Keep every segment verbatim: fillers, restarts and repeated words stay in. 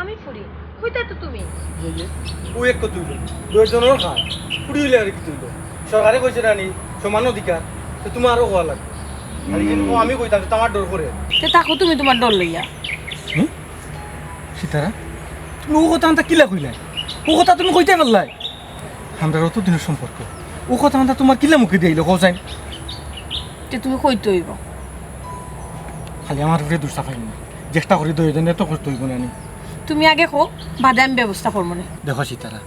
আমি ফুরি, কইতা তো তুমি। ইয়ে, ইয়ে। ও এক কত অইলো? দশ জনের খায়। ফুরি অইলে আর কিতা অইলো? সরকারে কইছে না নি, সমান অধিকার। তো তোমার আরো হওয়া লাগবে। আর কিন্তু আমি কইতাম যে আমার ডর করে। তে থাকো তুমি তোমার ডর লইয়া। হুম? সিতারা, তুমি ও কথা আনতা কিলা কইলাই? ও কথা তুমি কইতায় পারলায়? আমরার অত দিনের সম্পর্ক। ও কথা আনতা তোমার কিলা মুখে দিয়া আইলো, কও চাইন? তে তুমি কইতে অইবো। খালি আমার উপরে দোষ চাপাইও না। চেষ্টা করি দুইজনে তো করতে অইবো না নি। তুমি আগে কও, বাদে আমি ব্যবস্থা করমু নে। দেখো সিতারা,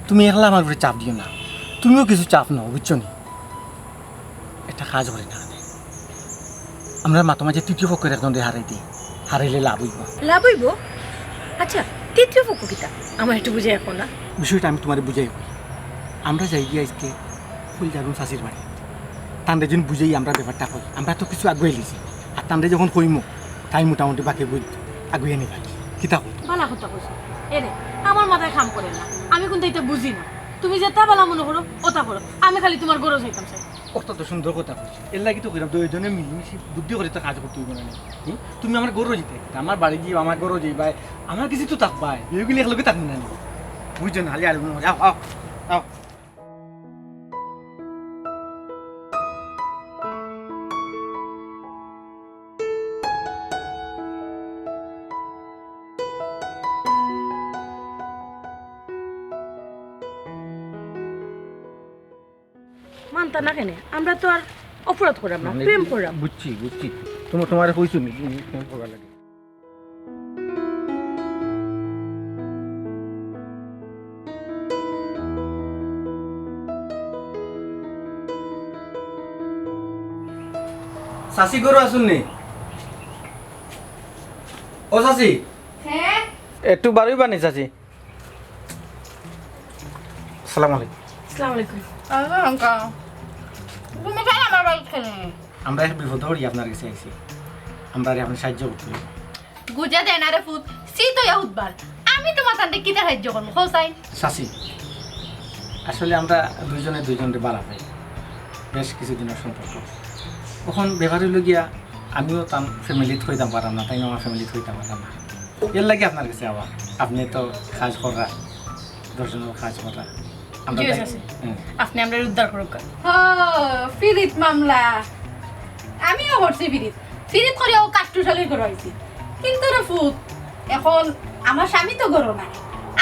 তুমি একলা আমার উপরে চাপ দিও না, তুমিও কিছু চাপ নাও, বুঝছো নি? একটা কাজ করি না, আমরা মাতো মাঝে তৃতীয় পক্ষর একজনরে হারাই দেই, হারাইলে লাভ অইবো। লাভ অইবো? আচ্ছা, তৃতীয় পক্ষ কিতা? আমারে একটু বুঝাইয়া কও না। বিষয়টা আমি তোমারে বুঝাই কই। আমরা যাইগি আইজকে কইল যারুম চাচির বাড়ি। তানরে যেন বুঝাই আমরা ব্যাপারটা কই। আমরা তো কিছু আগুয়াই লিছি। আর তানরে যখন কইমু, তাই মোটামুটি বাকি বুঝ আগুয়াই নিবা। কিতা কও? বালা কথা কইছো। এরে, আমার মাথায় কাম করে না। আমি কিন্তু ইতা বুঝি না। তুমি যেতা বালা মনে করো, ওতা করো। আমি খালি তোমার ঘরো যাইতাম চাই। অত তো সুন্দর কথা কইছো। এর লাগি তো কইরাম, দুইজনে মিলিমিশি বুদ্ধি করি তো কাজ করতে অইবো না নি? হুম? তুমি আমার ঘরো যাইতায়, আমার বাড়ি যাইবায়, আমার ঘরো যাইবায়, আমার গেছে তো থাকবায়, বেউগুলি একলগে থাকমু না নি? বুঝছো না? খালি আর কোনো, আও, আও, আও। মানতা না কেনে? আমরা তো আর অপরাধ করলাম না, মানে, প্রেম করলাম। বুঝছি, বুঝছি। তোমার, তোমারে কইছো নি, তুমি প্রেম করার লাগি। চাচি ঘরো আছইন নি? ও চাচি। হ্যাঁ? একটু বারইবা নি চাচি? আসসালামু আলাইকুম। আসসালামু আলাইকুম। ওয়ালাইকুম আসসালাম। তুমি কেন আমার বাড়িত কেনে? আমরা এক বিপদো পড়ি আপনার গেছে আইছি। আমরারে আপনে সাহায্য করতে অইবো। গুজা দেয় না রে ফুত, সি তো ইয়া উঠবার। আমি তোমার তান্তে কিতা সাহায্য করমু, কও চাইন? চাচি, আসলে আমরা দুইজনে দুইজনরে বালা পাই, বেশ কিছুদিনর সম্পর্ক। অখন ব্যাপার অইলো গিয়া, আমিও তান ফ্যামিলিত কইতাম পারলাম না, তাইন আমার ফ্যামিলিত কইতাম পারলাম না। এর লাগি আপনার গেছে আওয়া, আপনে তো কাজ কররা, দশ জনর কাজ কররা। আমরা জি, তাই চাচি। হুম। আপনে আমরারে উদ্ধার করউক্কা। ও, ফিরিত মামলা। আমিও করছি ফিরিত। ফিরিত করিয়া অউ কাট্টুশালির ঘরো আইছি। কিন্তু রে ফুত, অখন আমার স্বামী তো ঘরো নাই।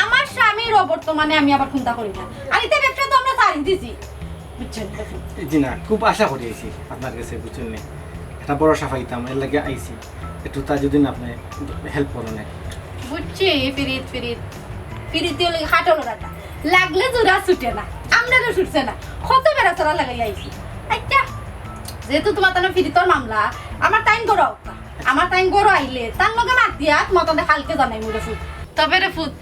আমার স্বামীর অবর্তমানে আমি আবার কুন্তা করি না। আর ইতা ব্যবসা তো আমরা ছাড়ি দিছি। বুঝছইন রে ফুত? জি না, খুব আশা করি আইছি আপনার গেছে, বুঝছইন নি? একটা ভরসা পাইতাম, এর লাগি আইছি। একটু তা যদি না আপনে help করইন আর কি। বুঝছি, ফিরিত, ফিরিত। ফিরিত অইলো কাটলর আটা। লাগলে জোড়া ছুটে না, আমরারও ছুটছে না। কত বেড়াচড়া লাগাইয়া আইছি। আচ্ছা, যেহেতু তোমার তানো ফিরিতর মামলা, আমার তাইন ঘরো আউক্কা। আমার তাইন ঘরো আইলে, তান লগে মাতিয়া, তোমার তানরে কালকে জানাইমু রে ফুত। তবে রে ফুত,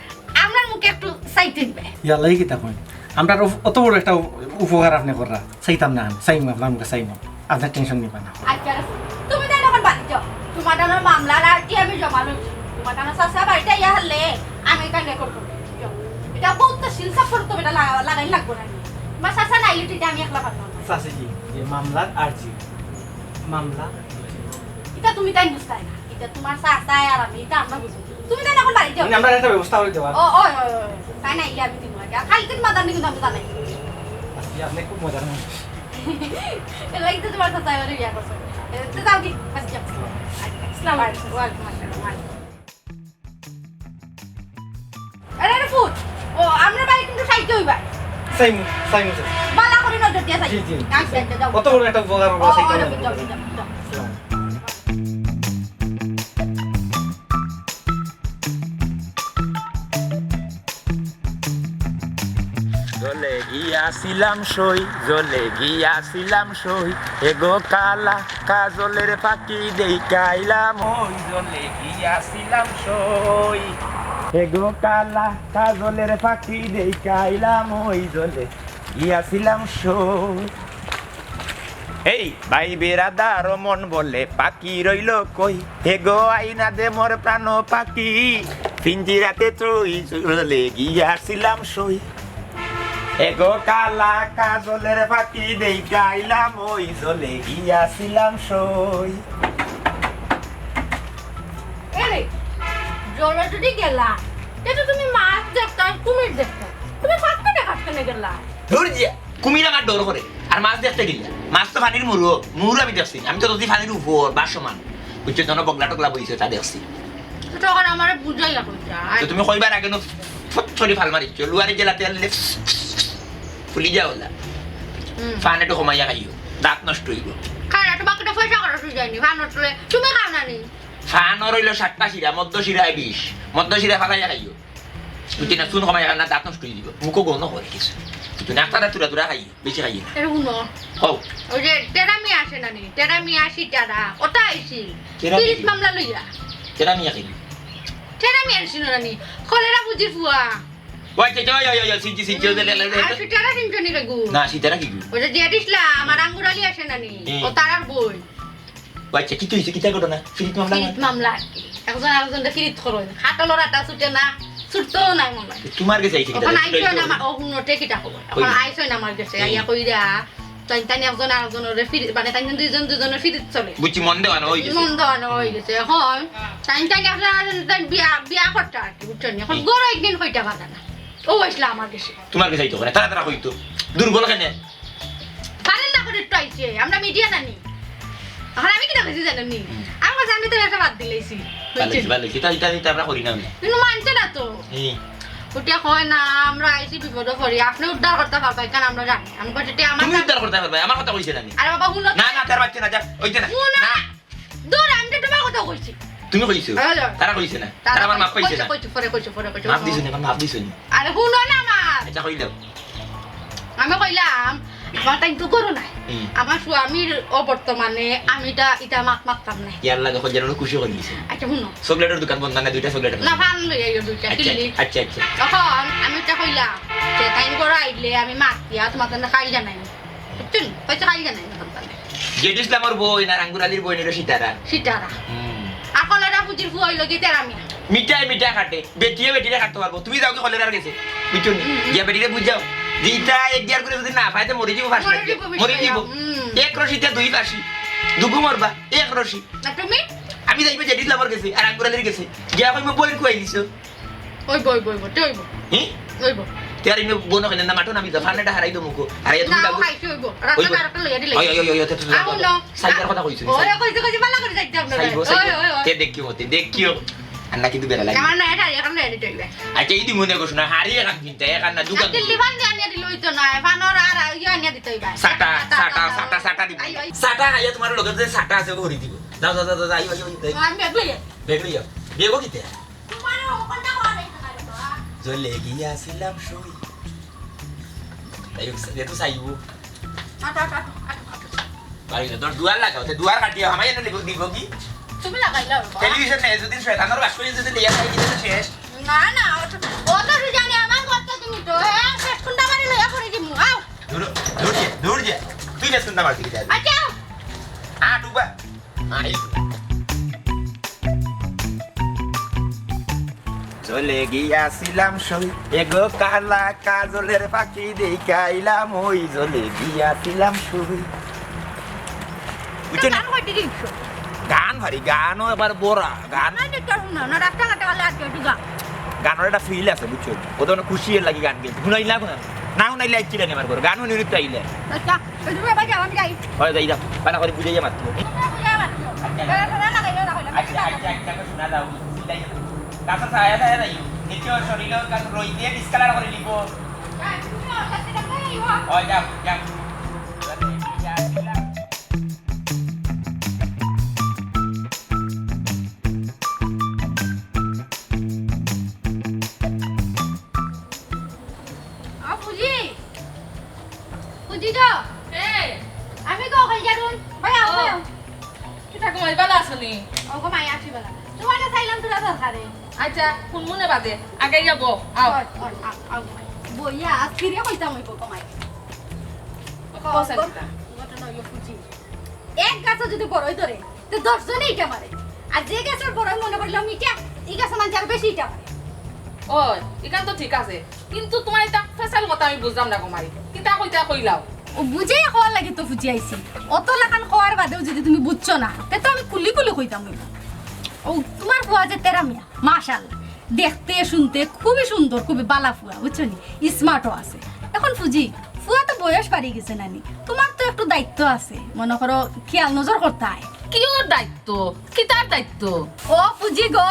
আমরার মুখে একটু চাইতে দিবায়। ইয়াল্লাই কিতা কইন? আমরার অত বড় একটা উপ-, উপকার আপনে কররা। চাইতাম না আমি, চাইমু, আপনার মুখে চাইমু। আপনে tension নিবা না। আচ্ছা রে, তুমি তাইন অখন বাড়ি যাও। তোমার তানোর মামলার আর্জি আমি জমা লইছি। তোমার তানোর চাচা বাড়িত আইয়া হারলে আমি ইটা record করমু। যাও। ইটা বউত তো শিল সাফ করতো, ইটা লাগা-, লাগাইন লাগবো না। তোমার চাচা নাইলে তো ইটা আমি একলা পারতাম না। চাচি জি, যে মামলার আর্জি। মামলা? ইটা তুমি তাইন বুঝতায় না। ইটা তোমার চাচায় আর আমি, ইটা আমরা বুঝমু। তুমি তাইন অখন বাড়ি যাও। মানে, আমরা একটা ব্যবস্থা করি দেওয়ার। ও, ওই, ওই, ওই, ওই। তাইন আইলে আমি দিমু আগে। আর কালকে তোমার তানরে কিন্তু আমি জানাই। আজকে আপনি খুব মজার মানুষ। এর লাগি তো তোমার চাচায় আমারে বিয়া করছে। এ, তো যাও কি? আচ্ছা, আসসালামু আলাইকুম। ওয়ালাইকুম আসসালাম। আরে, আরে, ফুত। ও, আমরার বাড়ি কিন্তু সাইতে অইবা। চাইমু, চাইমু, চাইমু। বালা করি নজর দিয়া চাইও। জি, জি। আচ্ছা, আচ্ছা, যাও। কত বড় একটা উপকার আমরা ও, চাইতাম ও, না। যাও, যাও, যাও, যাও। আসসালাম। জলে গিয়াছিলাম সই, জলে গিয়াছিলাম সই, এগো কালা কাজলের ফাঁকি দেইখাইলাম ওই। জলে গিয়াছিলাম সই, এগো কালা কাজলের ফাঁকি দেইখাইলাম ওই। জলে গিয়াছিলাম সই। এই ভাই বেরাদার মন বলে পাখি রইল কই, হে গো আইনা দে মোর প্রাণ পাখি, পিঞ্জিরাতে তুই। জলে গিয়াছিলাম সই, হে গো কালা কাজলের ফাঁকি দেইখাইলাম ওই। জলে গিয়াছিলাম সই। এরে, জলে যদি গেলা, এটা তুমি মাছ দেখতায়, কুমির দেখতায়, তুমি ফাঁকতে দেখাত কেনে গেলা? ধুর যে, কুমির আমার ডর করে, আর মাছ দেখতে গেলা। মাছ তো পানির মুরগ, মুর আমি দেখছি, আমি তো যদি পানির উপর বা সমান, বুঝছো, যেন বগলা টগলা বইছে, তা দেখছি। তো তখন আমারে বুঝাইয়া কইতা। তো তুমি কইবার আগে না ফট করি ফাল মারিছো, লুয়ারি জেলাতে আনলে ফুলি যাওলা। হুম। পান একটু কমাইয়া খাইও, দাঁত নষ্ট হইব। খায় না, তোমাকে তো পয়সা খরচ হয়ে যায়নি, পান নষ্ট হলে তুমি খাও না নি? পান ওর হইলো সাতটা শিরা, মধ্য শিরায় বিষ, মধ্য শিরা ফালাইয়া খাইও। বুঝছি না, চুন কমাইয়া খাও না, দাঁত নষ্ট হয়ে দিব। মুখো গন্ধ করে কিছু। বুঝছি না, একটা তুরা তুরা খাইও, বেশি খাইও না। এটা শুনো। হও। ওই যে টেরা মিয়া আছে না নি? টেরা মিয়া সিটারা, ওটা আইছিল। টেরা মিয়া পিরিত কি? মামলা লইয়া। টেরা মিয়া কি? টেরা মিয়া আইছিল না নি? কলেরা বুঝি ফুয়া। ওই, ওই, ওই, ওই, ওই, সিনছি, সিনছি, ওই, ওই, ওই, ওই। আর সিটারা সিনছো নি বেগু? না, সিটারা কি গু? ওই যে জিয়াদ ইসলাম আর আঙ্গুর আলী আছে না নি? হুম। ও তারার বই। ও আচ্ছা, কিতা হইছে? কিতা ঘটনা? ফিরিত মামলা? ফিরিত মামলা আর কি। একজন আরেকজনরে ফিরিত করইন। খাটলর আটা ছুটে না, ছুটতেও নাই মনে হয়। তোমার গেছে আইছে কিতা? ওখানে আইসো না আমার, ও হুনো, টেকিটা খবর। ওখানে আইসো না আমার গেছে, হুম। আইয়া কইরা, তাইন তাইন একজন আরেকজনরে ফিরিত, মানে তাইন দুইজন দুইজনরে ফিরিত চলে। বুঝছি, মন দেওয়ানো হয়ে গেছে। মন দেওয়ানো হয়ে গেছে। এখন তাইন তাইন একজন আরেকজন তাইন বিয়া, বিয়া করতে আর কি, বুঝছো নি? এখন হুম। গরো একদিন কইটা বাধা না। ও আইসলা আমার গেছে। তোমার গেছে আইতো করে, তারা তারা কইতো। দুর্বল কেনে? পারেন না করে একটু আইছে, আমরা মিডিয়া জানি। এখন আমি কিতা কইছি জানো নি? হুম। আমার কাছে আমি তো ব্যবসা বাদ দিলাইছি। ভালো হইছে, ভালো হইছে। এটা, এটা, এটা আমরা করি না আমি। কিন্তু মানছে না তো। হুম। ওটা হয় না, আমরা আইছি বিপদে পড়ি, আপনি উদ্ধার করতে পারবেন, কারণ আমরা জানি। আমি কইছি, "এটা আমার তুমি কাম।" উদ্ধার করতে পারবে, আমার কথা কইছে না আমি। আরে বাবা, হুনো। না, না, তার বাচ্চা না, যা, ওই যে না। হুনো। না। দূর, আমি তো তোমার কথা কইছি। তুমি কইছো? হ্যালো। তারা কইছে না? তারা তারা আমার মাফ কইছে, পাইছে না? কইছে, পরে কইছে, পরে কইছে। মাফ দিছো না, মাফ দিছো না। আরে হুনো না আমার। আচ্ছা, কই দাও। আমি কইলাম, আমার তাই তো করো নাই। হুম। আমার স্বামীর অবর্তমানে আমি এটা, এটা মাফ মারতাম না। ইয়ার লাগে কই যেন খুশি করে দিছে। আচ্ছা, হুনো। চকলেটের দোকান বন্ধ না, দুইটা চকলেট। না, পান লই আইও দুইটা, আচ্ছা, কিনলি। আচ্ছা, আচ্ছা। তখন আমি এটা কইলাম, যে তাই করে আইলে আমি মাফ দিয়া তোমার জন্য খাই জানাই। বুঝছেন? পয়সা খালি জানাই না কোম্পানি। জেড ইসলামর বইন আর আঙ্গুর আলীর বইন হইলো সিতারা। সিতারা। হুম। আর কলেরা ফুজির ফুয়া হইলো কি তেরা মিয়া। মিঠাই মিঠা কাটে, বেটিয়ে বেটিরে কাটতে পারবো। তুমি যাও কি কলেরার গেছে? বুঝছো নি? হুম, হুম। গিয়া বেটিরে বুঝাও। যে ইতা এক গিয়ার করে যদি না পাইতে মরে যাবো ফাঁস মরে লাগিয়া। যাবো, মরে বিষ্ণু যাবো। ভাইয়া। হুম। এক রশিতে দুই ফাঁসি। দুগু মরবা, এক রশি। আর তুমি? আমি যাইবো জেড ইসলামর গেছে, আর আঙ্গুর আলীর গেছে। গিয়া কইমু বইন খুয়াই দিছো। ওই বই, বই, বই, তে ওই বই। হি? ওই বই। তে আর এমনি বনো খেলে না, মাঠো নামি যা, ফানেটা হারাই দো মুখো। হারাই তুমি না, লাগো। ও খাইছে ওই বই। রাস্তা ওই বই। কারটা লইয়া দিলে। ওই, ওই, ওই, ওই, ওই, ওই, ওই, সাইকেল কথা কইছো, ওই, সাইকেল। কইছে, কইছে, বালা করে যাইতে আপনারা। সাইকেল, ওই, সাইকেল। ওই, ওই। তে দেখিও, তে দেখিও। আর না কিন্তু বেড়া লাগে। আমার না, এটা, এখন না, এটা হইবে। আচ্ছা, এই দি মনে করছো না, হারিয়ে কাম কিনতে, এখন না, দোকান আজকে লিভার দিয়ে আনিয়ে দিল, ওই তো না, ফানোর আর ইয়ে আনিয়ে দিতে হইবে। সাটা, সাটা, সাটা, সাটা, সাটা, সাটা দিব। I, I. সাটা খাইয়া তোমার লগে যে সাটা আছে, ওকে ভরি দিব। যাও, যাও, যাও, যাও, আই, আই, আই, আই। আমি ব্যাগ লইয়া। ব্যাগ লইয়া। ব্যাগও কিতে? তোমার ওখানটা করা যাইতে পারে তো, আ? জ্বলে গিয়াছিলাম সই। তাই হোক, এ তো চাইবো। আটো, আটো, আটো, আটো, আটো। বাড়ি গেলে তোর দুয়ার লাগাও, তে দুয়ার কাটিয়া আমায় এনে দিব, দিব কি? তুমি লাগাইলাও রে বাবা। টেলিভিশন নাই, যদি শয়তানর বাস করে যদি লেয়া খাই দিলে তো শেষ। না, না, ও তো, ও তো সুজানি আমার কথা তুমি তো, এ, শেষ কোনটা বাড়ি লইয়া করে দিমু, আও। দূর, দূর যে, দূর যে। তুই বেশ কোনটা মারতে গিয়ে যাবি? আচ্ছা। আট উবা। আই। জ্বলে গিয়াছিলাম সই, এগো কালা কাজলের ফাঁকি দেখাইলাম ওই, জ্বলে গিয়াছিলাম সই। বুঝছো না? গান কইতে গেছো? গান হারি, গানও এবার বড়া, গান। না, দেখতে পারবো না, না, রাস্তাঘাটে গেলে আর কেউ গান। গানর একটা feel আছে, বুঝছো? ও তো অনেক খুশি এর লাগি গান গেয়েছে। শুনাইলা এখন? না শুনাইলে আইছিলে নি আমার ঘরে। গান শুনি শুনি তো আইলে। আচ্ছা। ওই তুমি এবার যাও, আমি যাই। হয়, যাই যাও। পালা করে বুঝাইয়া মাত। তুমি বুঝাইয়া মাত। আচ্ছা। বেড়া টেড়া লাগাইও না, কইলাম। আচ্ছা, আচ্ছা, আচ্ছা, শোনা যাও। গাছের ছায়া ছায়া যাইও। নিচে শরীরে কাজ রই দিয়ে discolor করে নিব। হ্যাঁ, তুমি ওর সাথে দেখা হইব। হয়, যাও, যাও। আ, ফুজি। ফুজি গো। এ। আমি গো, কই যারুন? ভাই, আও, ও। ভাই, আও। কিতা গো, ভাই, ভালা আছো নি? ও গো, মাই, আছি ভালা। তোমার কাছে আইলাম, তোরা দরকারে। আচ্ছা, কোন মনে বাদে? আগে যাবো, আও। ওই, ওই, আও, আও। বইয়া, আজ ফিরে কইতাম অইবো গো, মাই। ও, কও, কও, কিতা? ঘটনা অইলো ফুজি। এক গাছো যদি বড়ই ধরে, তে দশ জনে ইটা মারে। আর যে গাছর বড়ই মনে করিল মিঠা, ই গাছো মানষে আরো বেশি ইটা মারে। ওই, ইখান তো ঠিক আছে, কিন্তু তোমার ইতা ফেসাল কথা আমি বুঝলাম না গো মাই। কিতা কইতা কইলাও? ও বুঝাইয়া কওয়ার লাগি তো ফুজি আইছি। অত লাখান কওয়ার বাদেও যদি তুমি বুঝছো না, তে তো আমি খুলি খুলি কইতাম অইবো। ও তোমার ফুয়া যে তেরা মিয়া, মাশাআল্লাহ। দেখতে শুনতে খুবই সুন্দর, খুবই বালা ফুয়া, বুঝছো নি? স্মার্টও আছে। এখন ফুজি, ফুয়া তো বয়স বাড়ি গেছে নানি, তোমার তো একটু দায়িত্ব আছে, মনে করো খেয়াল নজর করতে হয়। কি ওর দায়িত্ব? কি তার দায়িত্ব? ও ফুজি গো,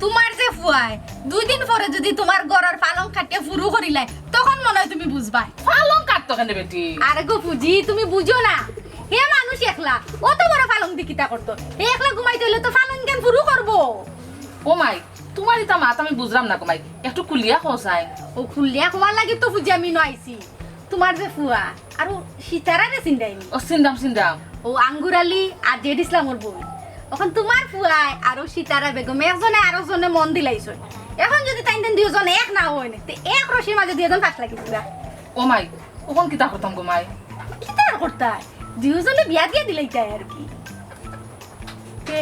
তোমার যে ফুয়ায় দুই দিন পরে যদি তোমার ঘরর পালং কাটিয়া ফুরু করিলায়, তখন মনে হয় তুমি বুঝবায়। পালং কাটতো কেন বেটি? আরে গো ফুজি, তুমি বুঝো না, হে মানুষ একলা, অত বড় পালং দি কিতা করতো? হে একলা ঘুমাইতে হইলে তো পালং কেন ফুরু করবো? ও মাই, তোমার ইতা মাত আমি বুঝলাম না গো মাই, একটু খুলিয়া কও চাই। ও খুলিয়া কওয়ার লাগি তো ফুজি আমি নু আইছি। তোমার যে ফুয়া, আর ও সিতারারে চিনরায়নি? ও চিনরাম, চিনরাম। ও আঙ্গুর আলী আর জেড ইসলামর বউ। অখন তোমার ফুয়ায় আর ও সিতারা বেগম একজনে আরকজনে মন দিলাইছইন। এখন যদি তাইন তাইন দুইজন এক না অইন, তে এক রশির মাঝে দুইজন ফাঁস লাগি দিবা। ও মাই, অখন কিতা করতাম গো মাই? কিতা আর করতায়? দুইজনে বিয়া দিয়া দিলাইতায় আর কি। তে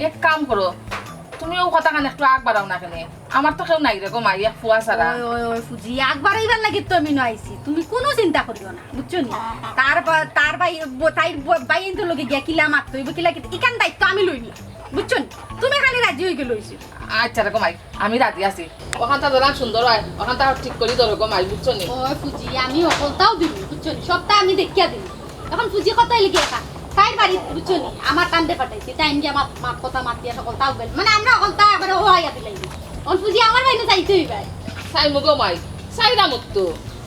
এক কাম করো, তুমি অউ কথাখান একটু আগ বাড়াও না কেনে? আমার তো কেউ নাই রে গো মাই, এক ফুয়া ছাড়া। ওই, ওই, ওই, ফুজি, আগ বাড়াইবার লাগি তো আমি নু আইছি, তুমি কুনু চিন্তা করিও না, বুঝছো নি? তার বা-, তার ভাই, ব-, তাইর ব-, ভাইয়াইন্তর লগে গিয়া কিলা মাততে অইবো, কিলা কিতা, ইখান দায়িত্ব আমি লইলাম, বুঝছো নি? তুমি খালি রাজি অই গেলে অইছে। আচ্ছা রে গো মাই, আমি রাজি আছি। অখানতা ধরান সুন্দর অয়, অখানতা ঠিক করি ধরো গো মাই, বুঝছো নি? ওই ফুজি, আমি হকলতাউ দিমু, বুঝছো নি? সবতা আমি দেখিয়া দিমু। এখন ফুজি কথা অইলে গিয়া খা। তাইর বাড়ি, বুঝছো নি? আমার কান্দে পাঠাইছি। তাইন গিয়া মাত, মাত কথা মাতিয়া হকলতাউ বেল। মানে আমরা হকলতা একবারে হওয়াইয়া দিলাই। এখন ফুজি আমার বাইরে চাইতে অইবায়। চাইমু গো মাই, চাইরাম তো।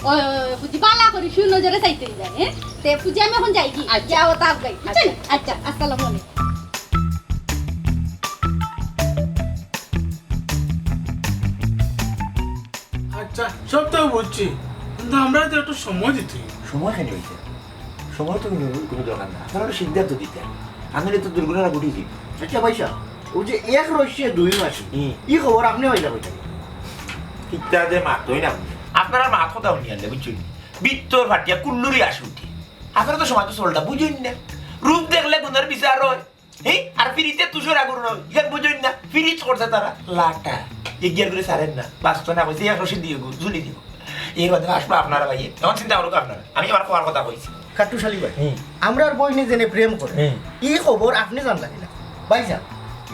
ওই, ওই, ওই, ফুজি বালা করি সুনজরে চাইতে অইবায়, হ্যাঁ? তে ফুজি আমি এখন যাইগি। আচ্ছা। যাও, তাও গাই। বুঝছো নি? আচ্ছা। আচ্ছা, আসসালামু আলাইকুম। আচ্ছা, সব তো বুঝছি, কিন্তু আমরা তো একটু সময় দিতে। সময় কেনে অইছে? সময় তো কুনু, কুনু দরকার না। আপনারা সিদ্ধান্ত দিতা। আমি তো দুর্ঘটনা ঘটিছি। আচ্ছা ভাই সাহেব, অউ যে এক রশিয়ে দুই মাছি, হুম। ই খবর আপনে পাইলা কই থাকি? কিতা যে মাতইন না। আপনারা মাত কথা হুনিয়ালে, বুঝছইন? ভিতর ফাটিয়া কুল্লুরি আসি উঠে। আপনারা তো সমাজর চলটা বুঝইন না। রূপ দেখলে গুণর বিচার অয়। হে? আর ফিরিতে তুষর আগুন নয়, ইখান বুঝইন না, ফিরিত করছে তারা, লাটা। এগিয়ার করে ছাড়েন না, বাঁচতো না, কইছে, এক রশি দিও গো, ঝুলি দিও। এর বাদে আসবো আপনারা ভাইয়ে। এখন চিন্তা করুক আপনারা, আমি আমার কওয়ার কথা কইছি। কাট্টুশ আলী ভাই, হুম। আমরার বইনে যেনে প্রেম করে, হুম। ই খবর আপনে জানলা কিলা? ভাইসাব,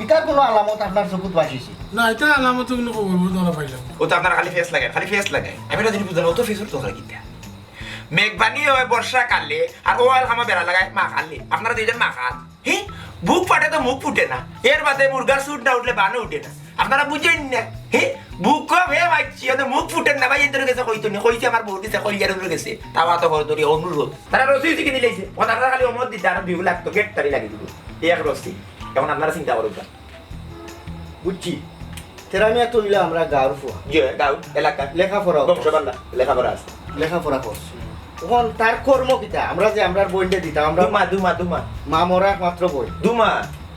ইতার কুনু আলামত আপনার চকুত বাসিছে? না, ইতার আলামত কুনু খবর ধরা পাইলাম না। ও তো আপনারা খালি ফেস লাগায়, খালি ফেস লাগায়। আমি একটা জিনিস বুঝলাম, ও তো ফেসর তো কিতা? মেঘবানি অয় বর্ষাকালে, আর ও আলখামা বেড়া লাগায় মাখালে। আপনারা দুইজন মাখাল। হে? বুক ফাটে তো মুখ ফুটে না। এর বাদে মুরগার সুট না উঠলে বানও উঠে না। আপনারা বুঝইন না। হে? বুক কম হে মাইছি, অনে মুখ ফুটের না ভাই, এদের গেছে কইতো নি। কইছি আমার বউর গেছে, কইয়ার গেছে। তাও তো হর ধরি অনুরোধ। তারা রশি চিকি নিলাইছে। ও তারা খালি অমত দিতে, আর দুই লাখ তো গেট তারি লাগি দিব। এই এক রশি। এখন আপনারা চিন্তা করুন। বুঝছি। তেরা মিয়া তো অইলা আমরা গাঁওর ফুয়া। জি, গাঁও, এলাকা। লেখাপড়া। বংশবালা, লেখাপড়া আছে। লেখাপড়া করছে। অখন তার কর্ম কিতা? আমরা যে আমরার বইনরে দিতাম, আমরা দুমা, দুমা, দুমা। মা মরা একমাত্র বইন। দুমা।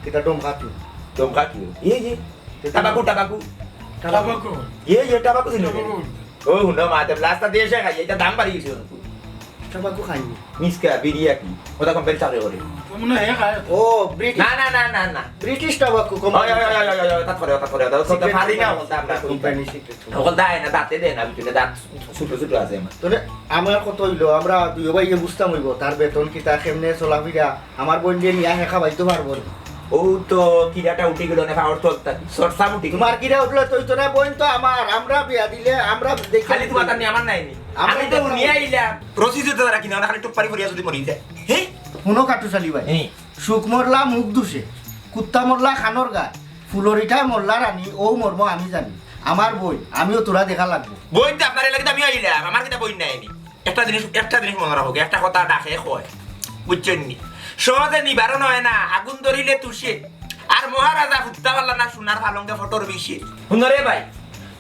কিতা ডমকা কি? ডমকা কি? ইয়ে, ইয়ে। কিতা তাবাকু, ডমকা? তাবাকু। তাবাকু। ইয়ে, ইয়ে, তাবাকু দিন। তাবাকু। ও, হুনো মা, তে লাস্টটা দেশে খাই, ইটা দাম বাড়ি গেছে। তাবাকু খাইনি। মিসকা, বিড়ি আর কি? ওটা কোম্পানি চাকরি করে। তো মনে হয় খায় তো। ও, ব্রিটিশ। না, না, না, না, না। ব্রিটিশ তাবাকু কোম্পানি। ওই, ওই, ওই, ওই, ওই, ওই, তাত করে, তাত করে, তাত করে, সিগারেট পারি না, কোম্পানি। ওটা আমরা কোম্পানি সিগারেট কোম্পানি। ওখান দেয় না, দাঁতে দেয় না, বুঝলে, দাঁত ছোট ছোট আছে আমার। তাহলে আমার কথা অইলো, আমরা দুই ভাইয়ে বুঝতাম অইবো, তার বেতন কিতা, কেমনে চলাফিরা, আমার বইনরে নিয়া হে খাবাইতো পারবো না। ও তো কিরাটা উঠি গেল না, পাওয়ার তো একটা চর্চা উঠি গেল। তোমার কিরা উঠলো তো, তো না, বইন তো আমার, আমরা বিয়া দিলে, আমরা দেখি খালি তোমার তার নিয়ে আমার নাই নি। আমরা আমি তো দেখতাম। নিয়ে আইলাম। রশি জুতা তারা কিনা, না খালি টুকপারি করিয়া যদি মরি যায়। হে? হুনো কাট্টুশ আলী ভাই, হুম। শুক মরলা মুখ দুষে, কুত্তা মরলা খানোর গায়, ফুলরিটায় মরলা রানী, ও মর্ম আমি জানি। আমার বইন, আমিও তোরা দেখা লাগবো। বইন তো আপনার এলাকাতে আমিও আইলাম, আমার কিতা বইন নাই নি। একটা জিনিস, একটা জিনিস মনে রাখো, একটা কথা ডাকে কয়, বুঝছেন নি? সহজে নিবারণ হয় না, আগুন ধরিলে তুষে। আর মহারাজা ফুটতা পারলা না, সোনার পালঙ্কে ফটর বিষে। হুনো রে ভাই,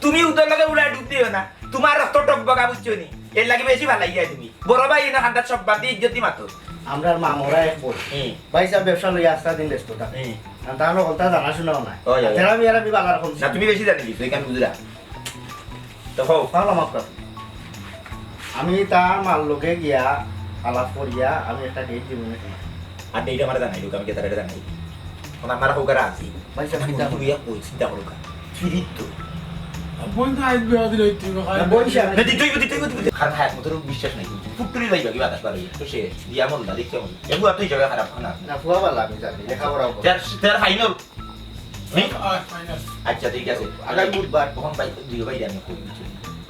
তুমি উদর লগে উড়ায় ডুব দিও না, তোমার রক্ত টক বগা, বুঝছো নি? এর লাগি বেশি ভালাই যায় তুমি। বড় ভাই এনে খান্দার সব বাদ দিয়ে ইজ্জতি মাতো। আমরার মা মরা এক বই। হুম। ভাই সাহেব ব্যবসা লইয়া আস্তা দিন ব্যস্ত থাকে। হুম। আর তাহলে হকলতা জানাশোনাও নাই। ওই, ওই। তেরা মিয়ারা বি বালার কম না, ছিল। তুমি বেশি জানি দিছো, এখানে বুঝলা। তো হও। তাহলে মাফ কর। আমি তার মার লগে গিয়া আলাপ করিয়া আমি একটা ডেট দিব না তোমার। আর ডেট আমার জানাই দিও, আমি কি তার জানাই। এখন আমার হোক আর আছি। ভাই সাহেব, আমি চিন্তা বন্ধু করো। ইয়া কই, চিন্তা করো কা। ফিরিত তো। বইন তো আইজ বিয়া দিলে হইতে হইবে, না, বইন সাহেব। না, দিতে হইবে, দিতে হইবে, দিতে হইবে। কারণ হ্যাঁ, মোর বিশ্বাস নাই। ফুটুরি যাইবা কি বাতাস পারে? তো সে দিয়া মন না, দেখতে মন। এগুলো তো হিসাবে খারাপ না। না, ফুয়া বালা আমি জানি, লেখাপড়াও করে। তার, তার ফাইনাল। হুম? আহ, final। আচ্ছা, ঠিক আছে। আগামী বুধবার। তখন ভাই, দুই ভাই আমি কই দিচ্ছি।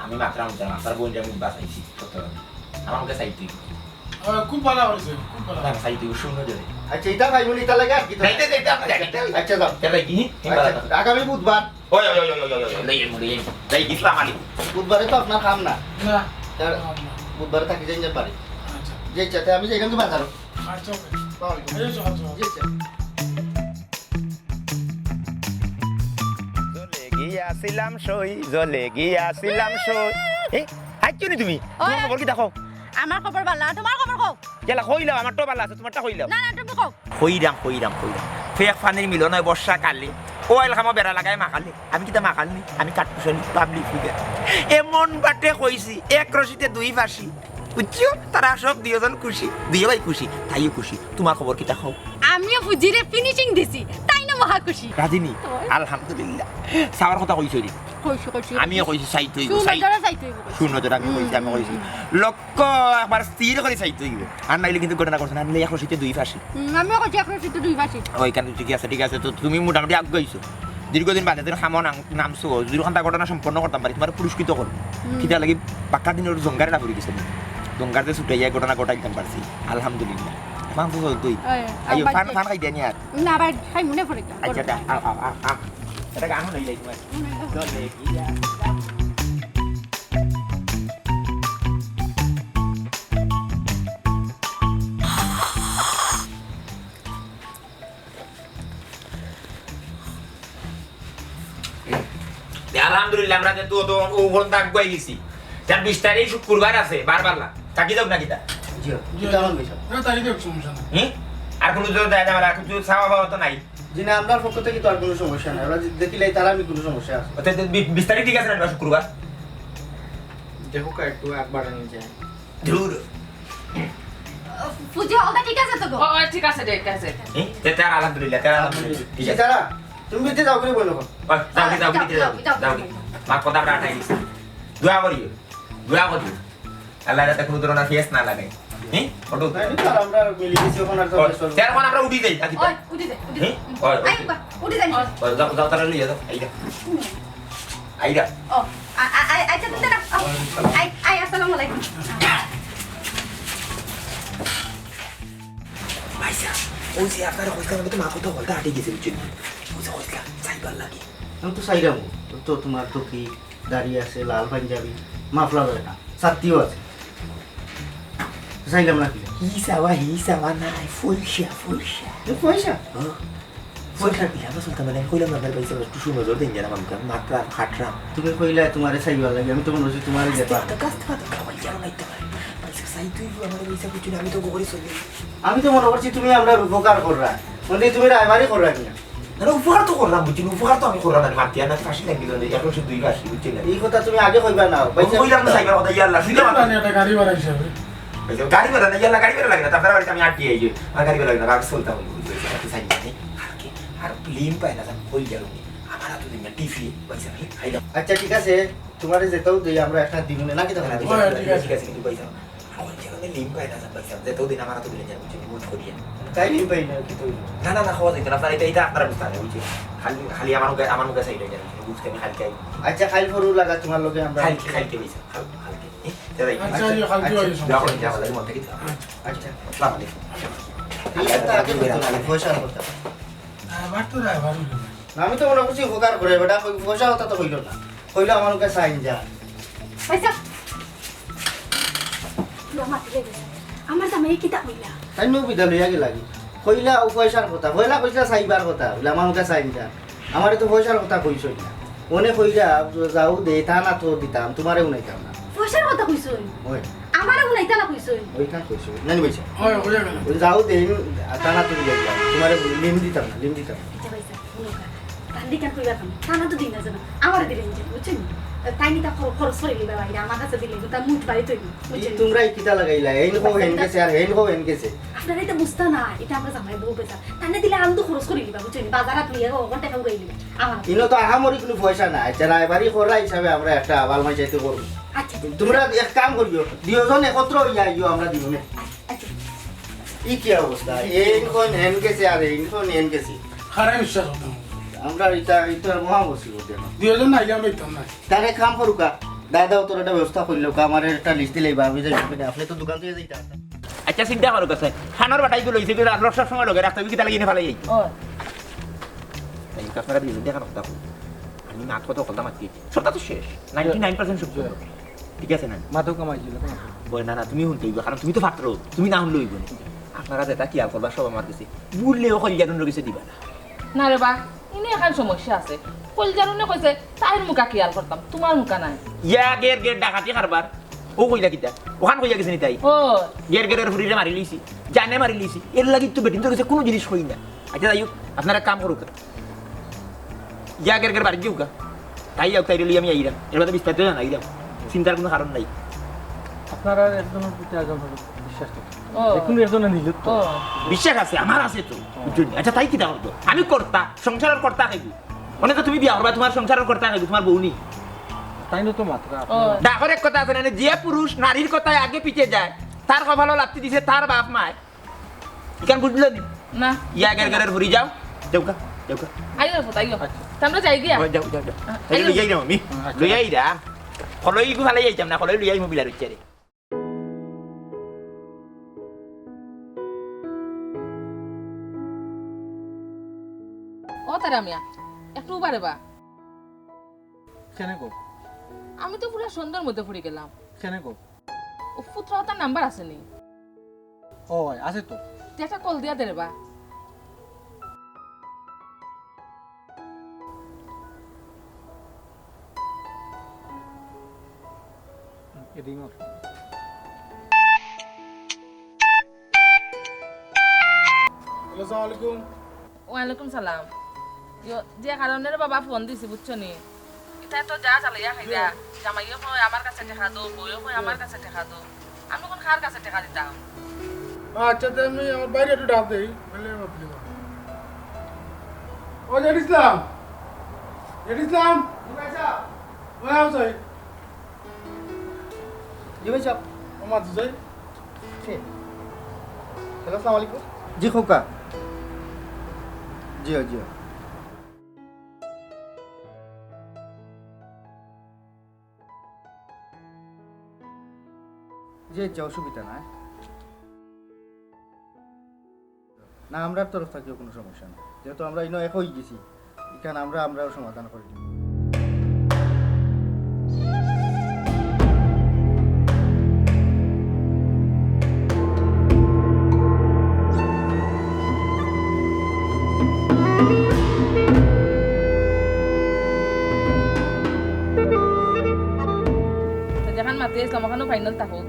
আমি মাত্র আমি মাত্র বোন আমি বাসাইছি। আমার মুখে সাইড তুই। আহ, খুব ভালো হয়েছে, খুব ভালো। না, সাইড তুই শূন্য ধরে। আচ্ছা, এটা ভাই বলি, এটা লাগে আর কি তো? না, এটা, এটা, এটা, এটা, এটা। আচ্ছা, যাও। এটা কি? আচ্ছা, আগামী বুধবার। ওই, ওই, ওই, ওই, ওই, ওই, ওই, ওই, ওই, ওই, ওই, ইসলাম আলী। বুধবারে তো আপনার কাম না। না, তার কাম না। বুধবারে থাকি যাই না পারি। আচ্ছা। যে ইচ্ছাতে আমি যাইলাম তো বাজারও। আচ্ছা, ওকে। বাবা, এই যে, আচ্ছা। জি, আচ্ছা। জ্বলে গিয়াছিলাম সই, জ্বলে গিয়াছিলাম সই। এ, হাইট্টু নি তুমি? ওই। তোমার খবর কিতা কও? আমার খবর ভালা, তোমার খবর কও? কেলা কইলাও, আমারটাও ভালা আছে, তোমারটা কইলাও। না, না, তুমি কও। কইরাম, কইরাম, কইরাম। ফেক ফানির মিলন অয় বর্ষাকালে। ও এলাকামো বেড়া লাগায় মাখালে। আমি কিতা মাখাল নি? আমি কাঠকুশালি পাবলিক ফিগার। এমন বাটে কইছি, এক রশিতে দুই ফাঁসি। বুঝছো? তারা সব দুইজন খুশি, দুই ভাই খুশি, তাইও খুশি। তোমার খবর কিতা কও? আমিও ফুজিরে ফিনিশিং দিছি, তাই না মহা খুশি। রাজি নি? ওই। আলহামদুলিল্লাহ। চাওয়ার কথা কইছো নি? কইছি, কইছি। আমিও কইছি, চাইতে অইবো, চাই-, সুনজরে চাইতে অইবো কইছি। সুনজরে আমি হুম, কইছি, আমি হুম, কইছি। হুম। লক্ষ্য একবার স্থির করি চাইতে অইবো। আর নাইলে কিন্তু ঘটনা করছে না, নাইলে এক রশিতে দুই ফাঁসি। হুম, আমিও কইছি এক রশিতে দুই ফাঁসি। ওই কারণে ঠিক আছে, ঠিক আছে। তো তুমি মোটামুটি আগুয়াইছো। দীর্ঘদিন বাদে তুমি কামো নাম-, নামছো, যদি ওখানটা ঘটনা সম্পন্ন করতাম পারি, তোমারে পুরস্কৃত করমু। হুম। কিতা লাগি বাক্কা দিনর জঙ্গারে না পড়ি গেছে। জঙ্গার যে ছুটে যায় ঘটনা ঘটাইতাম পারছি। আলহামদুলিল্লাহ। এখন তো চলতই। ওই, আইও, আবার ফান, যে ফান খাই দেনি আর। না, ভাই, খাই মনে পড়ে গেল। আচ্ছা, আচ্ছা, আও, আও, আও, আও। এটা গান হয়ে যায় তোমার। মনে হয়। চলে গিয়া। আলহামদুলিল্লাহ, আমরা তো, তো ও পর্যন্ত আগুয়াই গেছি। তার বিশ তারিখ শুক্রবার আছে, বারবার না। থাকি যাও না কিতা? জি, জি, কিতা জি। হন বিষয়? না, তাই তো সমস্যা নাই। হুম? আর কোনো তো দেয় না, আর কিছু চাওয়া পাওয়া তো নাই। জি না, আমরার পক্ষ থাকি তো আর কোনো সমস্যা নাই। ওরা যদি দেখিলাই তারা আমি কোনো সমস্যা আছে। ও, তে, তে, বি-, বিশ তারিখ ঠিক আছে না, শুক্রবার? দেখো কা একটু আগ বাড়ানো যায়। ধুর। ফুজি, ওটা ঠিক আছে তো গো? ও, ও, ঠিক আছে, ঠিক আছে। এ, তে, তে আর আলহামদুলিল্লাহ, তে আর আলহামদুলিল্লাহ। ঠিক আছে। সিতারা, তুমি ভিতরে যাও করে বলো। ও, যাও, যাও, যাও, ভিতরে যাও, যাও, যাও, যাও। যাও। মা কথা আমরা আটাই দিছি। দোয়া করিও। দোয়া করিও। আল্লাহ যাতে কোনো ধরনের ফেস না লাগে। হ্যাঁ? ওটা তাই না? আর আমরা মিলে গেছি ওখানে আর ও, চলে চলো। তে এখন আমরা উঠি যাই, থাকি ওই, উঠি যাই, উঠি যাই। হ্যাঁ? ওই, আই, ওই। বা, উঠি যাই। ওই, যাও, যাও, তারা লইয়া যাও। এই যাও। আইরা। ও, আ-, আ-, আ-, আচ্ছা, দাদা, ও, আই, আই, আসসালামু আলাইকুম। ভাইসাব, ওই যে আপনারা কইছিলাম, আমি তো মা কথা বলতে হাঁটে গেছি, বুঝছেন? ওই যে কইছিলাম, চাইবার লাগি। আমি তো চাইলাম, তো তোমার তো কি দাড়ি আছে, লাল পাঞ্জাবি, মাফলার হয় না, ছাতিও আছে। চাইলাম না কি? হি চাওয়া, হি চাওয়া নাই, পয়সা, পয়সা। এ পয়সা? হ্যাঁ। পয়সা কি? আমরা চলতাম না, আমি কইলাম না, ভাই, ভাই, একটু সুনজর দিন, জানা, আমি মাত্র খাটরাম। তুমি কইলা তোমারে চাইবার লাগি, আমি তো মনে হচ্ছে তোমারে আস্তে ব্যাপার। কথা, আস্তে কথা, কথা, কই যাও নাই তো ভাই। ভাই, চাই তুই আমার পয়সা কিছু না, আমি তো গরিব চলি। আমি তো মনে করছি তুমি আমরার উপকার কররা, মানে তুমি রায়বারি কররা কিনা? আরে উপকার তো করলাম, বুঝছেন? উপকার তো আমি করলাম, আমি মাতিয়া না, ফাঁসি লাগি দিল, এখন সে দুই ফাঁসি, বুঝছেন? এই কথা তুমি আগে কইবা না, আমি ভাই, কইলাম না, চাইবার কথা, ইয়াল্লা, শুনলাম না। মানে একটা গাড়ি ভাড়া হিসাবে। এই যে গাড়ি ভাড়া না, ইয়াল্লা, গাড়ি ভাড়া লাগে না, তারপরে বাড়িতে আমি আটটি আই যে, আর গাড়ি ভাড়া লাগে না, আমি চলতাম, বুঝছেন? একটু চাই না, কালকে আর লিম পায় না, জান, কই গেল? আমার হাতে দিন না, টিফি, পয়সা নেই, খাইলাম। আচ্ছা, ঠিক আছে, তোমারে যেটাও দেই, আমরা একটা দিমুনে, নাকি তখন? হ্যাঁ, ঠিক আছে। ঠিক আছে, কিন্তু পয়সা এখন যেখানে লিম পায় না, জান, পয়সা, যেটাও দিন আমার হাতে দিলে যাবে, বুঝছেন? বুঝ করিয়া। তাই লিম পাই না, কি তো? না, না, না, খাওয়া যাইতো না, আপনার এটা, এটা আপনারা বুঝতে হবে, বুঝছেন? খালি, খালি আমার মুখে, আমার মুখে চাইলে যাবে, বুঝতে আমি খালি খাই। আচ্ছা, খাইল ফরু লাগা তোমার লগে আমরা খাইল, খাইল কে পয়সা, খাইল, খাইল কে। এ, যাই। আচ্ছা, আচ্ছা, আচ্ছা। যাও, যাও, যাও, মন থেকে যাও। আচ্ছা। আসসালামু আলাইকুম। আচ্ছা, তা আগে বলতে হবে, পয়সার কথা। আমার তো রায় ভালো লাগে। আমি তো মনে করছি উপকার করে, বেটা, কই পয়সা কথা তো কইলো না। কইলো আমার ওকে সাইন যা। পয়সা। লো, মাতি লেগে গেছে। আমার জামাই কিতা কইলা? তাই নু বিদা লইয়া গেলা কি? কইলা ও পয়সার কথা, কইলা পয়সা চাইবার কথা, বলে আমার ওকে সাইন যা। আমারে তো পয়সার কথা কইছই না। অনে কইরা যাও দে, তা না তো দিতাম, তোমারে উনাইতাম না। পয়সার কথা কইছই? ওই। আমারে উনাইতা না কইছই? ওইখান কইছই। নানি পয়সা? ওই, ওই গেল। ওই যাও দে, তা না তো দিতাম, তোমারে লিম দিতাম না, লিম দিতাম না। আচ্ছা ভাই সাহেব, হুনো কা, তান দিকান কইবা কাম, তা না তো দিন না জানো, আমারে দিলে নিয়ে যাবে, বুঝছেন? তাই নি তা খর-, খরচ করে নিবা বাইরে, আমার কাছে দিলে কিন্তু তার মুঠ বাড়ি তৈরি, বুঝছেন? তোমরাই কিতা লাগাইলা? এইন কো হেন গেছে আর হেন কো হেন গেছে। আপনারা এটা বুঝতা না, এটা আমরা জামাই বউ বেচা। তানে দিলে আলু তো খরচ করে নিবা, বুঝছেন? বাজার হাত নিয়ে ও ঘন্টা খাওয়া নিবা। আমার ইনো তো আহামরি কোনো পয়সা নাই। আচ্ছা, রায়বাড়ি করা হিসাবে আমরা একটা আবাল মাইচাইতে করবো। আচ্ছা। তোমরা এক কাম করিও, দুইজন একত্র হইয়া আইও, আমরা দুইজনে। আচ্ছা। ই কি অবস্থা? এই কোন হেন গেছে আর এই কোন হেন গেছে। খারাপ বিশ্বাস হতো। আমরা এটা, এটা মহা মুসিবত এখন। দুইজন না আইলে আমরা ইতাম না। তারে কাম করুকা, দাদা, তোর একটা ব্যবস্থা করলে, আমার একটা লিস্ট দিলে, বা আমি যাই, আপনি তো দোকান থেকে যাইতা। আচ্ছা, চিন্তা করো কাছে, খানোর বাটাই তো লইছে, কিন্তু আপনার সব সময় লগে রাখতে হবে, কিতা লাগি এনে ফালাই যাই? ও। তাই আপনারা দুইজন দেখা রাখতে হবে। আমি মাত কথা কথা মাতছি, সবটা তো শেষ, নাইনটি নাইন পার্সেন্ট সব ঠিক আছে না? মাথাও কামাইছিল, বলে, "না, না, তুমি শুনতে হইবে, কারণ তুমি তো পাত্র, তুমি না শুনলে হইব না।" আপনারা যেটা খেয়াল করবা, সব আমার কাছে, বললেও কইলে আপনার কাছে দিবা না। না রে বা, ইনো এখান সমস্যা আছে। কইল জানো না কইছে, তাইর মুখা খেয়াল করতাম, তোমার মুখা নাই। ইয়া গের গের ডাকাতি কারবার। ও কইলা কিতা? ওখান কইয়া গেছে নি তাই? ও। গের গেরের ফুরিরে মারি লইছি, জানে মারি লইছি। এর লাগি তো বেটিন্তর কাছে কোনো জিনিস কই না। আচ্ছা যাই হোক, আপনারা কাম করুক। ইয়া গের গের বাড়ি যাউকা। তাই যাউক, তাইরে লই আমি আইরাম। এর বাদে বিস্তারিত জানাইরাম। চিন্তার কোনো কারণ নাই। আপনারা একজনের প্রতি একজন হলো বিশ্বাস করতে। ও। যে কোনো একজনে নিলে তো। ও। বিশ্বাস আছে, আমার আছে তো। বুঝছইন নি? আচ্ছা, তাই কিতা করতো? আমি কর্তা, সংসারের কর্তা খাইবো। মানে তো তুমি বিয়া করবা, তোমার সংসারের কর্তা খাইবো, তোমার বউ নি। তাই না তো মাত্রা। ও। ডাকর এক কথা আছে না, যে পুরুষ নারীর কথায় আগে পিছে যায়, তার কপালো লাত্তি দিছে তার বাপ মায়। ইখান বুঝলে নি? না। ইয়া গের গেরের ফুরি যাও। যাউকা, যাউকা। আইও, আইও। আচ্ছা। তা আমরা যাই গিয়া। ওই যাও, যাও, যাও। আ, এই আইও। লইয়াই না আমি। আচ্ছা। লইয়াই না। কলই গু ফালাই যাইতাম না, কলই লইয়াই মোবিল আর হচ্ছে রে। ও তারা মিয়া, একটু উবারে বা। কেনে গো? আমি তো পুরা সন্ধ্যার মধ্যে পড়ি গেলাম। কেনে গো? ও ফুতরা তার নাম্বার আছে নি? ও, আছে তো। তুই একটা কল দিয়া দে রে বা। এদিন ওর। হ্যালো, আসসালামু আলাইকুম। ওয়ালাইকুম সালাম। ইয়ো, যে কারণে রে বাবা ফোন দিছি, বুঝছো নি? ইতা তো যা চালাইয়া খাইরা। জামাইও কয় আমার কাছে টেকা দেও, বউও কয় আমার কাছে টেকা দেও। আমি কোন কার কাছে টেকা দিতাম? আচ্ছা, তে আমি আমার বাইরে একটু ডাক দেই, বুঝলে? ও জেড ইসলাম, জেড ইসলাম। জি ভাই সাহেব। ওই আও সাই। জি ভাই সাহেব। ও মাঝে যাই। জি। হ্যালো, আসসালামু আলাইকুম। জি খোকা। জি, জি। জি, আচ্ছা, অসুবিধা নাই। না, আমরার তরফ থাকিও কোনো সমস্যা নাই, যেহেতু আমরা ইনো এক অই গেছি, ইখান আমরা, আমরাও সমাধান করি দিমু। তো যেখান মাতে ইসলাম, ওখানও ফাইনাল থাকো।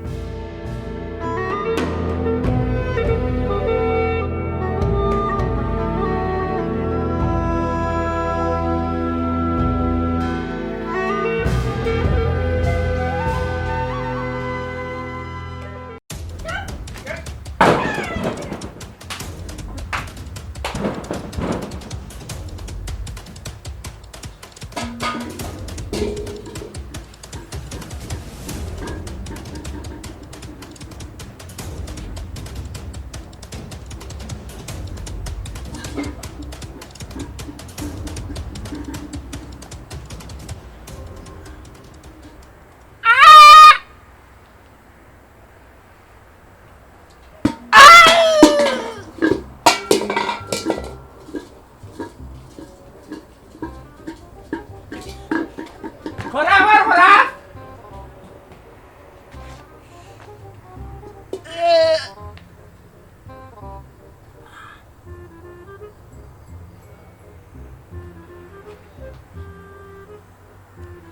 খরা, খরা, খরা।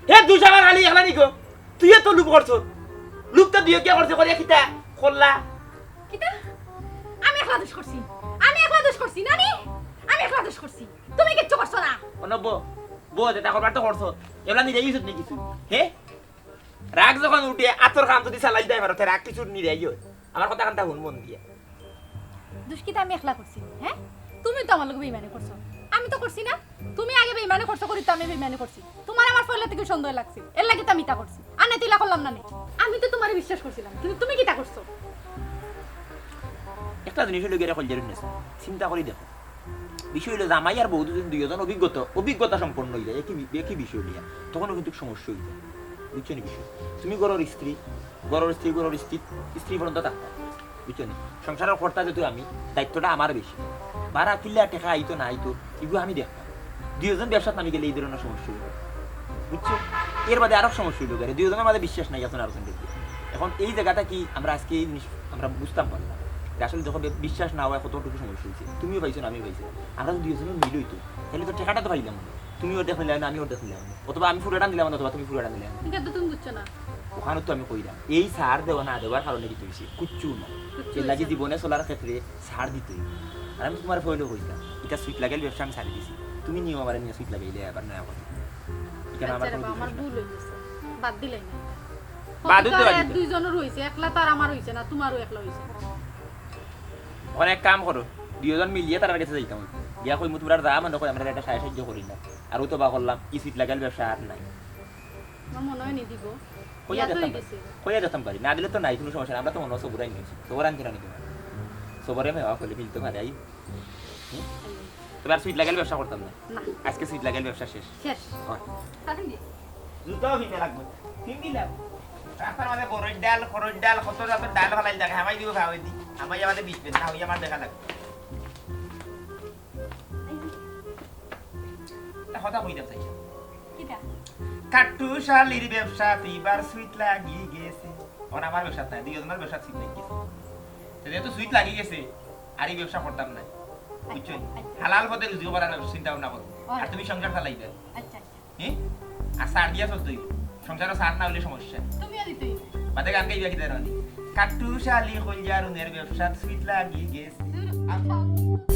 হে দুই জাগা খালি একলা নিকো। তুইও তো লুপ করছস। লুপ তো দুইও কিয়া করছস, করিয়া কিতা করলা? কিতা? আমি একলা দোষ করছি। আমি একলা দোষ করছি, নানি? আমি একলা দোষ করছি। তুমি কিচ্ছু করছো না। অনব, বউ যেটা করবার তো করছো। এবলা নিজে ইউজ নি কিছু। হে? রাগ যখন উঠে, আতর খান যদি চালাই দেয়, ভারতে রাগ কিছু নিরাই হয়। আমার কথা কানটা হুন মন দিয়া। দুষ কিতা আমি একলা করছি, হ্যাঁ? তুমি তো আমার লগে বেইমানি করছো। আমি তো করছি না। তুমি আগে বেইমানি করছো, করি তো আমি বেইমানি করছি। তোমার আমার পয়লা থেকে সন্দেহ লাগছে, এর লাগি তো আমি ইতা করছি। আর না তো ইলা করলাম না নি। আমি তো তোমারে বিশ্বাস করছিলাম, কিন্তু তুমি কিতা করছো? একটা জিনিস হইলো গিয়া কলজার উন্নতি, চিন্তা করি দেখো, বিষয় অইলো, জামাই আর বউ দুইজন, দুইজন অভিজ্ঞতা, অভিজ্ঞতা সম্পন্ন অইযায় একই বি-, একই বিষয় লইয়া, তখনও কিন্তু সমস্যা অইযায়। বুঝছো নি বিষয়? তুমি ঘরর স্ত্রী, ঘরর স্ত্রী, ঘরর স্ত্রী, স্ত্রী পর্যন্ত থাকতাম। বুঝছো নি? সংসারর কর্তা যেহেতু আমি, দায়িত্বটা আমার বেশি। বারা কিলা টেকা আইতো না আইতো, ইগু আমি দেখতাম। দুইজন ব্যবসাত নামি গেলে এই ধরনের সমস্যা অইবো। বুঝছো? এর বাদে আরো সমস্যা অইলো, দুইজনর মাঝে বিশ্বাস নাই একজন আরোজনর প্রতি। এখন এই জাগাটা কি আমরা আজকে এই জিনিস আমরা বুঝতাম পারলাম যে আসলে যখন বে-, বিশ্বাস না অয় কতটুকু সমস্যা অইছে। তুমিও পাইছো না, আমিও পাইছি না। আমরা যদি দুইজনর মিল অইতো, তাইলে তো টেকাটা তো পাইলাম না। তুমি অর্ধেক নিলায় না, আমি অর্ধেক নিলাম না। অথবা আমি পুরাটা নিলাম না, অথবা তুমি পুরাটা নিলায় না। কিন্তু তুমি বুঝছো না। ওখানে তো আমি কইলাম, এই ছাড় দেওয়া না দেওয়ার কারণে কিতা অইছে? কিচ্ছু না। কিচ্ছু এর লাগি অইছে না। জীবনে চলার ক্ষেত্রে ছাড় দিতে অইবো। আর আমি তুমারে পয়লাউ কইছিলাম, ইটা সুইট লাগাইল ব্যবসা আমি ছাড়ি দিছি। তুমি নিও আমারে নিয়া সুইট লাগাইলে আবার নয়া কথা। ইখানো আমার আচ্ছা রে কোনো বাবা, আমার দোষ নাই। ভুল অই গেছে। বাদ দিলাই না। বাদও ক্ষতি তো তো আর বাদ এক দিতে। দুইজনর অইছে, একলা তো আর আমার অইছে না, তুমারও একলা অইছে। অখন এক কাম করো, দুইজন মিলিয়া তারার গেছে যাইতাম। গিয়া কইমু, তুমরার যা মনে কয়, আমরারে একটা সাহায্য করি না। আর অউ তো বা করলাম, ই সুইট লাগাইল ব্যবসা আর নাই। আমার মনে অয় নি দিবো। কইয়া ইয়া তো দেখতাম অই পারি। গেছে। কইয়া দেখতাম পারি। না দিলে তো নাই, কুনু সমস্যা নাই। আমরা তো মনো সবুর আনি নিছি। সবুর আনতে রানি তোমার। সবুরে মেওয়া করলে মিলতে পারে, আই। হুম? তবে আর সুইট লাগাইল ব্যবসা করতাম না। না। আজকে সুইট লাগাইল ব্যবসা শেষ। শেষ। অয়। জুতাও কিনা লাগবো। কিনবি না? রাস্তার মাঝে বড়ই ডাল, খরচ ডাল, কত রকম ডাল ফালাইল থাকে। হামাই দিব খাওয়াই দি। হামাই আমারে বিচবেন না, অউ আমার দেখা লাগবো। একটা কথা কইতাম চাইছি। কিতা? কাট্টু শালির ব্যবসাত ইবার সুইট লাগি গেছে। অখন আমার ব্যবসাত নাই, দুইজনর ব্যবসাত সুইট লাগি গেছে। তো যেহেতু সুইট লাগি গেছে, আর ই ব্যবসা করতাম না। বুঝছো? আচ্ছা। হালাল পথে রুজি করার চিন্তা ভাবনা করো। আর তুমি সংসার চালাইবে। আচ্ছা, আচ্ছা। হ্যাঁ? আর ছাড় দিয়া চলতে অইবো। সংসারো ছাড় না অইলে সমস্যা। তুমিও দিতে অইবো। বাদে গান গাইবা কিতা রানি? কাট্টু শালি কইলজা রুনের ব্যবসাত সুইট লাগি গেছে। দূর। আ-